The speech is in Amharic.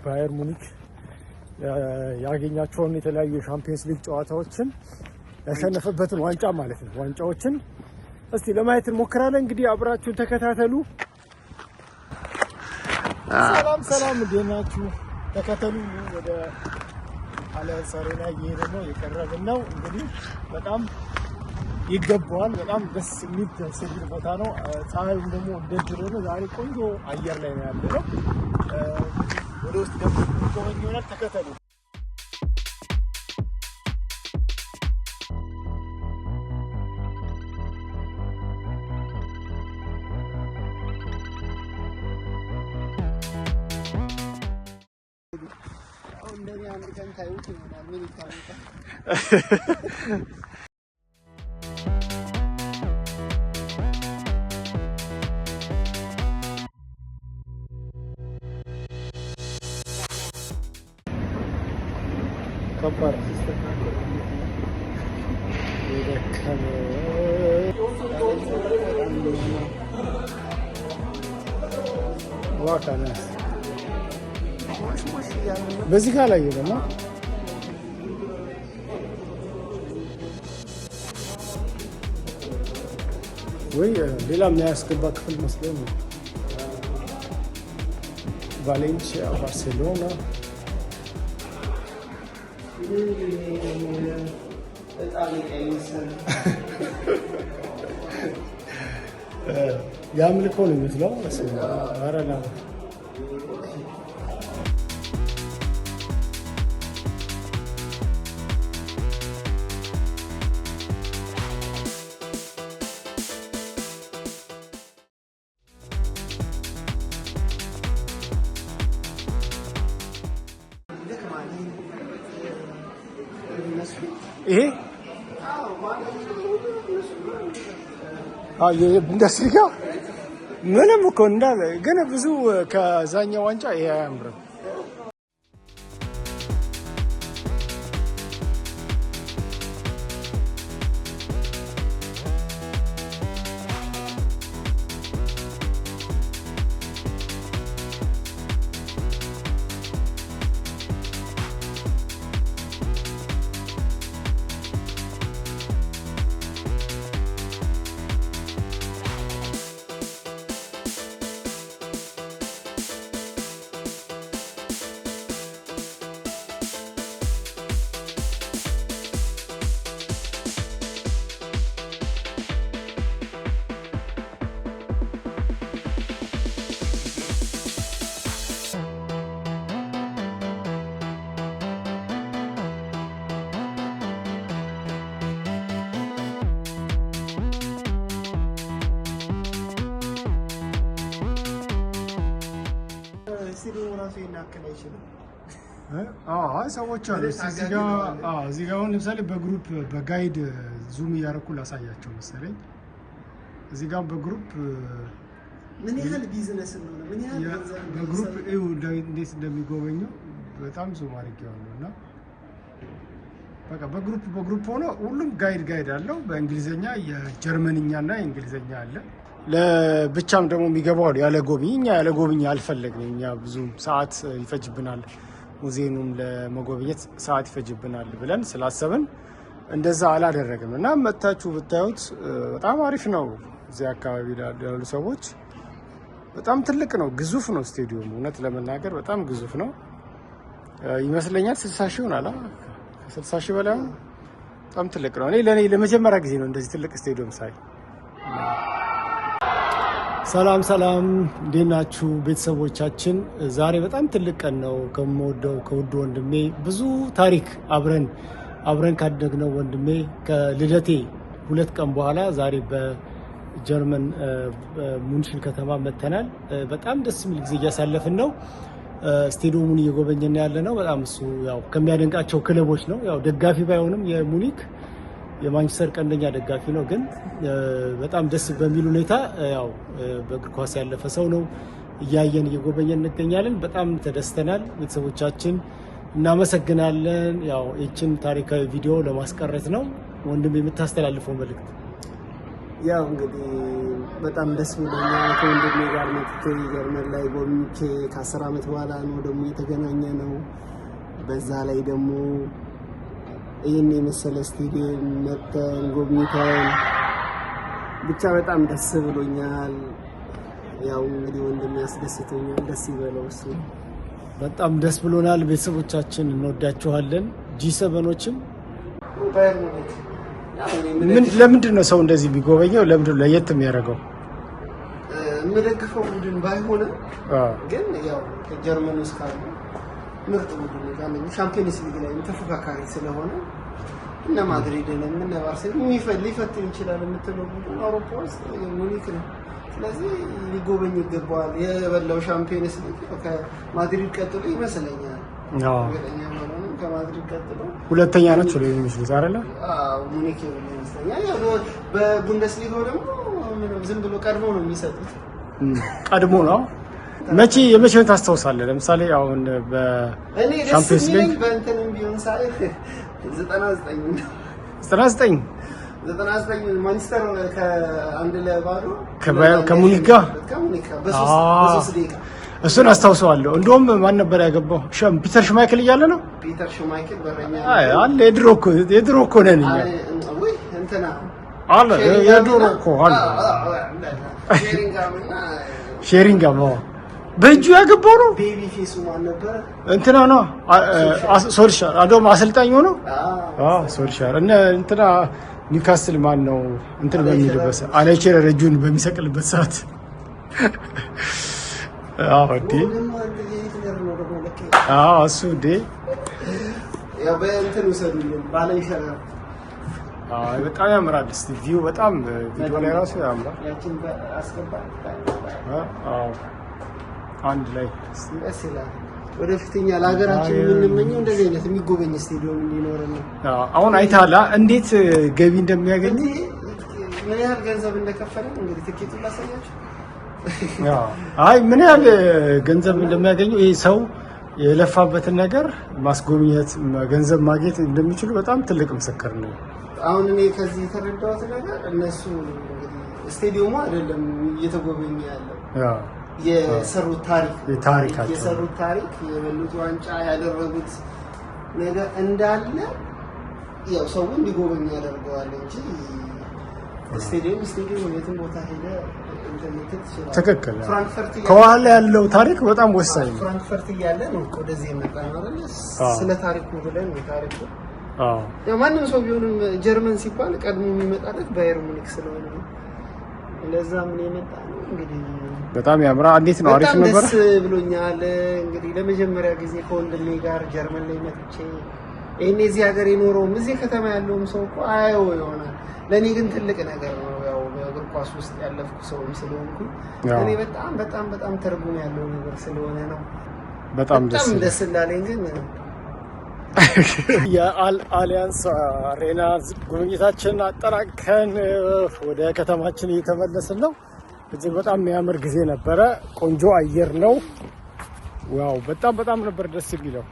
ባየር ሙኒክ ያገኛቸውን የተለያዩ የሻምፒየንስ ሊግ ጨዋታዎችን ያሸነፈበትን ዋንጫ ማለት ነው። ዋንጫዎችን እስቲ ለማየት እንሞክራለን። እንግዲህ አብራችሁን ተከታተሉ። ሰላም ሰላም፣ እንዴት ናችሁ? ተከተሉ። ወደ አሊያንስ አሬና እየሄድን ነው፣ የቀረብን ነው። እንግዲህ በጣም ይገባዋል። በጣም ደስ የሚል ደስ የሚል ቦታ ነው። ፀሐዩም ደግሞ እንደ ድሮ ነው። ዛሬ ቆንጆ አየር ላይ ነው ያለነው። ወደ ውስጥ ገብተን የምንጎበኝ ይሆናል። ተከተሉ። እንደኔ አንድ ቀን ታዩት ይሆናል። ምን ይታወቃል? ከባድ የደከመ ዋካ ናስ ሞሽ ሞሽ እያሉ ነው። በዚህ ጋር ላይ ደግሞ ወይ ሌላ የሚያስገባ ክፍል መስሎኝ ነው። ቫሌንሲያ፣ ባርሴሎና። በጣም የመሰለ የአምልኮ ነው የሚመስለው። ኧረ ላ ይደክማል። እነሱ ይሄ የቡንደስሊጋ ምንም እኮ እንዳለ ግን ብዙ ከዛኛው ዋንጫ ይሄ አያምርም። ስቴዲየሙ ራሱ ይሄን ያክል አይችልም። አይ ሰዎች አሉ። እዚህ ጋ አዎ፣ እዚህ ጋ አሁን ለምሳሌ በ group በ guide zoom እያደረኩ ላሳያቸው መሰለኝ። እዚህ ጋ በ group ምን ያህል ቢዝነስ እንደሆነ፣ ምን ያህል ገንዘብ በ group እዩ እንዴት እንደሚጎበኙ በጣም zoom አድርጌዋለሁ። እና በቃ በ group በ group ሆኖ ሁሉም guide አለው። በእንግሊዝኛ፣ የጀርመንኛ እና የእንግሊዝኛ አለ። ለብቻም ደግሞ የሚገባው አሉ ያለ ጎብኝ። እኛ ያለ ጎብኝ አልፈለግንም። እኛ ብዙም ሰዓት ይፈጅብናል፣ ሙዚየሙም ለመጎብኘት ሰዓት ይፈጅብናል ብለን ስላሰብን እንደዛ አላደረግም። እና መጥታችሁ ብታዩት በጣም አሪፍ ነው። እዚህ አካባቢ ያሉ ሰዎች በጣም ትልቅ ነው፣ ግዙፍ ነው ስቴዲየሙ። እውነት ለመናገር በጣም ግዙፍ ነው ይመስለኛል። 60,000 ይሆናል፣ ከ60,000 በላይ ነው። በጣም ትልቅ ነው። እኔ ለእኔ ለመጀመሪያ ጊዜ ነው እንደዚህ ትልቅ ስቴዲየም ሳይ። ሰላም ሰላም፣ እንዴት ናችሁ ቤተሰቦቻችን? ዛሬ በጣም ትልቅ ቀን ነው። ከምወደው ከውድ ወንድሜ፣ ብዙ ታሪክ አብረን ካደግነው ወንድሜ ከልደቴ 2 ቀን በኋላ ዛሬ በጀርመን ሙንሽን ከተማ መጥተናል። በጣም ደስ የሚል ጊዜ እያሳለፍን ነው። ስቴዲየሙን እየጎበኘን ያለ ነው። በጣም እሱ ያው ከሚያደንቃቸው ክለቦች ነው። ያው ደጋፊ ባይሆንም የሙኒክ፣ የማንቸስተር ቀንደኛ ደጋፊ ነው። ግን በጣም ደስ በሚል ሁኔታ ያው በእግር ኳስ ያለፈ ሰው ነው። እያየን እየጎበኘን እንገኛለን። በጣም ተደስተናል። ቤተሰቦቻችን እናመሰግናለን። ያው ይችን ታሪካዊ ቪዲዮ ለማስቀረት ነው። ወንድም፣ የምታስተላልፈው መልእክት? ያው እንግዲህ በጣም ደስ ብሎኛል። ከወንድሜ ጋር መጥቼ ጀርመን ላይ ጎብኝቼ፣ ከ10 ዓመት በኋላ ነው ደግሞ የተገናኘ በዛ ላይ ደግሞ ይህን የመሰለ ስቴዲየም መተን ጎብኝተን ብቻ በጣም ደስ ብሎኛል። ያው እንግዲህ ወንድሜ ያስደስቶኛል። ደስ ይበለው እሱ። በጣም ደስ ብሎናል። ቤተሰቦቻችን እንወዳችኋለን። G7ኖችም ባየር ሙኒክ ያው እኔ ለምንድን ነው ሰው እንደዚህ ቢጎበኘው? ለምንድን ነው ለየት የሚያደርገው? የምደግፈው ቡድን ባይሆንም ግን ያው ከጀርመን ውስጥ ካሉ ምርጥ ቡድኖች አንደኛው ሻምፒዮንስ ሊግ ላይ ተፎካካሪ ስለሆነ እነ ማድሪድንም እነ ባርሴሎና ሊፈትን ይችላል የምትለው ቡድን አውሮፓ ውስጥ ሙኒክ ነው። ስለዚህ ሊጎበኝ ይገባዋል። የበላው ሻምፒዮንስ ሊግ ያው ከማድሪድ ቀጥሎ ይመስለኛል። እርግጠኛ ባልሆንም ከማድሪድ ቀጥሎ ሁለተኛ ናቸው ሊሆኑ የሚችሉት አይደለ? አዎ፣ ሙኒክ የበላ ይመስለኛል። ያው በቡንደስሊጋው ደግሞ ምንም ዝም ብሎ ቀድሞ ነው የሚሰጡት። ቀድሞ ነው። መቼ የመቼውን ታስታውሳለህ? ለምሳሌ አሁን እኔ ደስ በሻምፒዮንስ የሚለኝ ሊግ በእንትንም ቢሆን ሳይ 99 ነው። 99 99 ማንቸስተር ከ1-0 ከሙኒክ ጋር? ከሙኒክ ጋር በ3 ደቂቃ። እሱን አስታውሰዋለሁ። እንደውም ማን ነበር ያገባው? ፒተር ሽማይክል እያለ ነው። ፒተር ሽማይክል በረኛ። አይ አለ፣ የድሮ እኮ ነን እኛ። ውይ እንትና አለ፣ የድሮ እኮ አለ። ሼሪንጋም እና ሼሪንጋም፣ አዎ፣ በእጁ ያገባው ነው። Baby face ኡ ማን ነበረ? እንትና ነው፣ ሶልሻር። እንደውም አሰልጣኝ ሆኖ፣ አዎ ሶልሻር። እነ እንትና ኒውካስል ማን ነው እንትን በሚልበት ሰዓት፣ አለን ሺረር እጁን በሚሰቅልበት ሰዓት፣ አዎ እንዴ። ደግሞ የሂትለር ነው ደግሞ ልክ። አዎ እሱ እንዴ። ያው በእንትን ውሰዱልን በአለን ሺረር። አዎ በጣም ያምራል። እስቲ view በጣም ቪዲዮ ላይ ራሱ ያምራል። ያችን አስገባ። አዎ አንድ ላይ እስቲ። ደስ ይላል። ወደፊት እኛ ለሀገራችን የምንመኘው እንደዚህ አይነት የሚጎበኝ ስቴዲየም እንዲኖረን ነው። አዎ፣ አሁን አይተሃል እንዴት ገቢ እንደሚያገኙ? እንዲህ ምን ያህል ገንዘብ እንደከፈለን እንግዲህ ትኬቱን ላሳያችሁ። አዎ። አይ ምን ያህል ገንዘብ እንደሚያገኙ፣ ይህ ሰው የለፋበትን ነገር ማስጎብኘት ገንዘብ ማግኘት እንደሚችሉ በጣም ትልቅ ምስክር ነው። አሁን እኔ ከዚህ የተረዳሁት ነገር እነሱ እንግዲህ ስቴዲየሙ አይደለም እየተጎበኘ ያለው፣ የሰሩት ታሪክ ነው። የታሪካቸው። የሰሩት ታሪክ፣ የበሉት ዋንጫ፣ ያደረጉት ነገር እንዳለ ያው ሰው እንዲጎበኝ ያደርገዋል እንጂ ስቴዲየም ስቴዲየም የትም ቦታ ሄደ እንትን ልትል ትችላለህ። ትክክል። ፍራንክፈርት እያለ ከኋላ ያለው ታሪክ በጣም ወሳኝ ነው። ፍራንክፈርት እያለ ነው ወደዚህ የመጣ ነው አይደለ? አዎ። ስለ ታሪኩ ብለን ነው ታሪኩ። ያው ማንም ሰው ቢሆንም ጀርመን ሲባል ቀድሞ የሚመጣለት ባየር ሙኒክ ስለሆነ ነው። ለዛ ምን የመጣ ነው እንግዲህ። በጣም ያምራል። እንዴት ነው? አሪፍ በጣም ነበር። ደስ ብሎኛል። እንግዲህ ለመጀመሪያ ጊዜ ከወንድሜ ጋር ጀርመን ላይ መጥቼ ይሄን እዚህ ሀገር የኖረውም እዚህ ከተማ ያለውም ሰው እኮ አየው ይሆናል። ለእኔ ግን ትልቅ ነገር ነው። ያው በእግር ኳስ ውስጥ ያለፍኩ ሰውም ስለሆንኩ እኔ በጣም በጣም በጣም ትርጉም ያለው ነገር ስለሆነ ነው። በጣም ደስ በጣም ይላል። ደስ እንዳለኝ ግን የአሊያንስ አሬና ጉብኝታችንን አጠናቅቀን ወደ ከተማችን እየተመለስን ነው። እጅግ በጣም የሚያምር ጊዜ ነበረ። ቆንጆ አየር ነው። Wow፣ በጣም በጣም ነበር ደስ የሚለው።